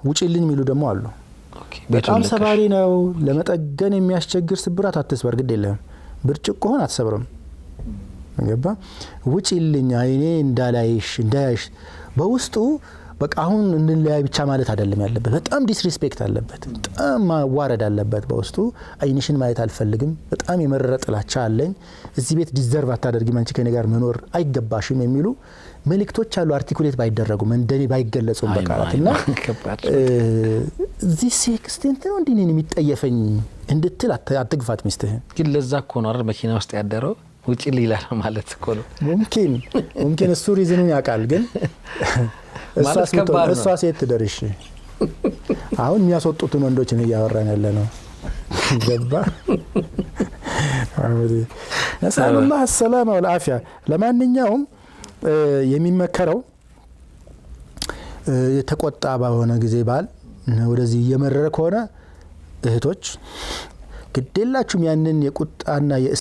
ውጪልኝ የሚሉ ደግሞ አሉ። በጣም ሰባሪ ነው። ለመጠገን የሚያስቸግር ስብራት አትስበር፣ ግድ የለህም። ብርጭቆህን አትሰብርም። ገባ? ውጪልኝ፣ አይኔ እንዳላይሽ እንዳያይሽ በውስጡ በቃ አሁን እንለያይ ብቻ ማለት አይደለም ያለበት። በጣም disrespect አለበት፣ በጣም ማዋረድ አለበት። በውስጡ አይንሽን ማየት አልፈልግም፣ በጣም የመረረ ጥላቻ አለኝ፣ እዚህ ቤት deserve አታደርጊም፣ አንቺ ከኔ ጋር መኖር አይገባሽም የሚሉ መልእክቶች አሉ። Articulate ባይደረጉም፣ እንደኔ ባይገለጹም በቃላት እና this extent ነው እንዲህ እኔን የሚጠየፈኝ እንድትል አትግፋት ሚስትህን። ግን ለዛ እኮ ነው አይደል መኪና ውስጥ ያደረው? ውጪ ሌላ ማለት እኮ ነው። ممكن ممكن እሱ reason ኑን ያውቃል፣ ግን እሷ ሴት ትደርሽ። አሁን የሚያስወጡትን ወንዶችን እያወራን ያለ ነው። ገባ? نسأل الله السلامة والعافية። ለማንኛውም የሚመከረው የተቆጣ በሆነ ጊዜ ባል ወደዚህ እየመረረ ከሆነ እህቶች ግዴላችሁም ያንን የቁጣና